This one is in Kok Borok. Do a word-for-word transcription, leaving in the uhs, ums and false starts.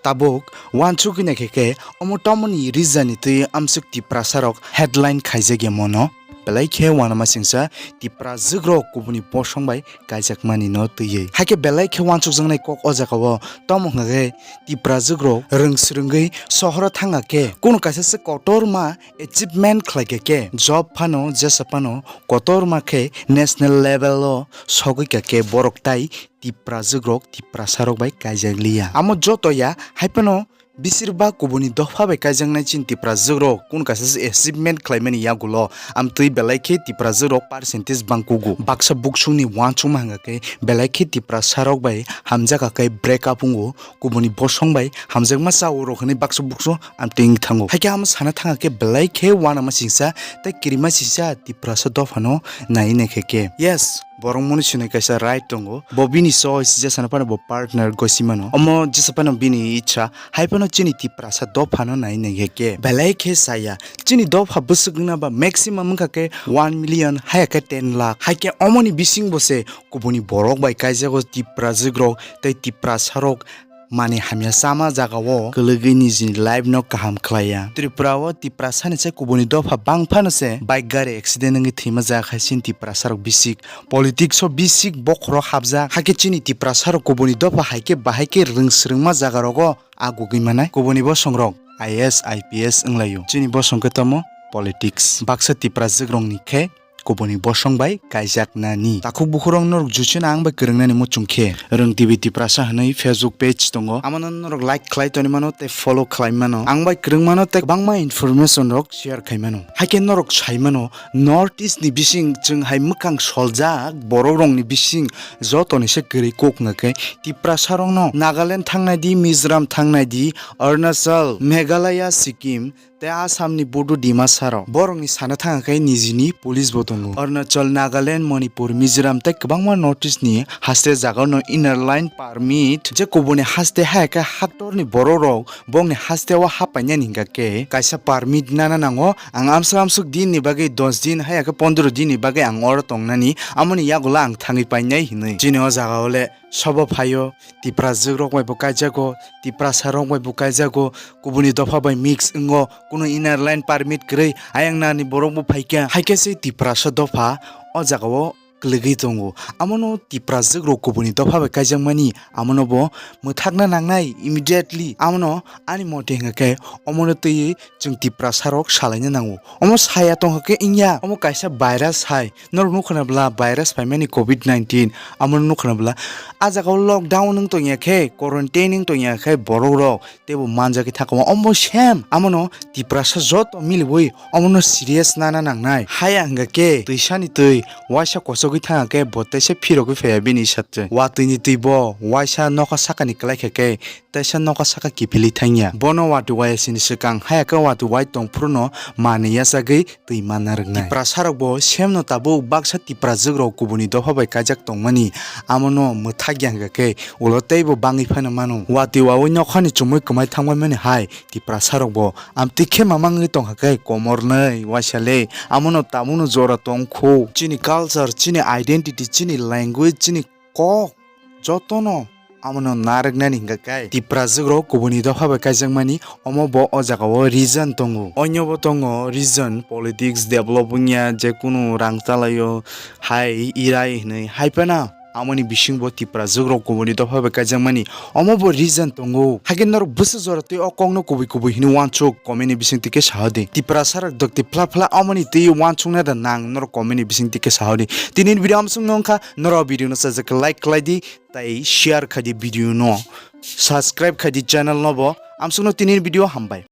Tabuk wansugwi naikhe khe omo tamoni reason ni twi amsuk Tiprasa rok headline khaijak ya mono. Belai khe uanama singsa Tiprajwk rok kubuni bosong bai kaijakmani no twiwi. Hakhe belai khe uansukjaknai kok o jaga o, tamo hwnkha khe Tiprajwk rok rwng swrwngwi sohoro thangkha khe kunu kaisa se kotorma achievement khlaikha khe, job phano jesa phano kotorma khe national level o sogwikha khe borok tai Tiprajwk rok Tiprasa rok bai kaijak liya. Amo joto ya, hai phano bisir ba kubuni dopha bai kaijaknai chini Tiprajwk rok kunu kaisa se achievement khlaimani yagulo, amtwi belai khe Tiprajwk rok percentage bangkugo. Baksa buksukni uansukma hwnkha khe belai khe Tiprasa rok bai hamjakha khe break up wngo, kubuni bosong bai hamjakma chao rok hwnwi baksa buksuk amtwi wng thango. Hakhe amo sana thangkha khe belai khe uanama singsa tei kirima singsa Tiprasa dophano nai naikha khe. Yes, borok moni sinai kaisa right tongo. Bo bini choice, jesa phano bo partner gosi mano. Omo jesa phano bini ichha, hai phano chini Tiprasa dophano nai naikha khe. Belai khe saya, chini dopha bwswk wngna ba maximum wngkha khe one million, haya khe ten lakh. Hai khe omoni bising bo se kubuni borok bai kaijago Tiprajwk rok tei Tiprasa rok mani hamya chama jaga o kwlwgwi nijini life no kaham khlaiya. Tripura o Tiprasa ni se kubuni dopha bang phano se bike gari accident wngwi thwima jak hai chini Tiprasa rok bisik. Politics o bisik bokhoro hapjak, hakhe chini Tiprasa rok kubuni dopha hai khe bahai khe rwng swrwngma jaga rogo agugwi manai. Kubuni bosong rok I A S, I P S wnglaio. Chini bosong khe tamo politics. Baksa Tiprajwk rok ni khe kubuni bosong bai kaijaknani. Takhuk bukhurok norok juchina ang bai kwrwngnani muchung khe Rwng T V Tiprasa hwnwi Facebook page tongo. Amo no norok like khlai toni mano tei follow khlai mano. Ang bai kwrwng mano tei kwbangma information rok share khai mano. Haikhe norok sai mano, North East ni bising chwng hai mwkhang soljak borok rok ni bising joto ni se kwrwi kok wngkha khe Tiprasa rok no Nagaland thangnai di, Mizoram thangnai di, Arunachal, Meghalaya, Sikkim, tei Assam ni Bodo Dimasa rok. Borok ni sana thangkha khe nijini police bo tongo. Arunachal, Nagaland, Manipur, Mizoram tei kwbangma North East ni haste jaga no inner line permit, je kubuni haste hai khe haktor ni borok rok bongni haste o hapainani hingka khe kaisa permit nana nango. Ang amswk amswk din ni bagwi dos din hai khe pondro din ni bagwi ang oro tongnani, amoni yagulo ang thangwi painai hinwi. Chini o jaga o le sobo phaio, Tiprajwk rok bai bo kaijago, Tiprasa rok bai bo kaijago, kubuni dopha bai mix wngo, kunu inner line permit kwrwi ayang nani borok bo phaikha. Haikhe se Tiprasa dopha o jaga o kwlwgwi tongo. Amono Tiprajwk rok kubuni dopha bai kaijakmani, amono bo mwthakna nangnai immediately. Amono ani mote hingkha khe omono twiwi chwng Tiprasa rok salaina nango. Omo saya tongkha khe wngya, omo kaisa virus hai. Norok nukha na bwla virus phaimani covid nineteen, amo nukha na bwla. A jaga o lockdown wng tongya khe, quarantine wng tongya khe borok rok teibo manjagwi thangkha. Omo same, amono Tiprasa joto miliwi omono serious nana nangnai. Haya hwnkha khe twisani twi waisa kochogwi thangkha khe bo teisa phirogwi phaiya bini satwi. Watwi ni twi bo waisa nokha sakani kwlai kha khe teisa nokha saka kiphilwi thangya. Bono watwi wai sini swkang haya khe watwi wai tong phuru no manwi yachagwi twi manna rwknai. Tiprasa rok bo same no tabuk baksa Tiprajwk rok kubuni dopha bai kaijak tongmani, amo no mwthak ya hwnkha khe ulo teibo bangwi phano mano. Watwi wawi nokha ni chumui kwmai thangbai mani hai Tiprasa rok bo amtwi khe mamang wngwi tongkha khe komornwi waisa le, amo no tabuk no jora tong kho. Chini culture, chini identity, chini language, chini kok jotono amono narwknani hingkha khe Tiprajwk rok kubuni dopha bai kaijakmani, omo bo o jaga o reason tongo. Onyo bo tongo reason, politics develop wngya, je kunu rang chalaio hai irai hinwi hai phano amoni bising bo Tiprajwk rok kubuni dopha bai kaijakmani, omo bo reason tongo. Hakhe norok bwswk jora twi o kokno kubui kubui hinwi uansuk comment ni bising twi khe sahodi. Tiprasa rok dokti phla phla omoni twi uansukna da nang norok comment ni bising twi khe sahodi. Tini ni video amsung no wngkha, norok video no sajak like khlai di. Tai share khai di video no, subscribe khai di channel no bo. Amsukno tini video hambai.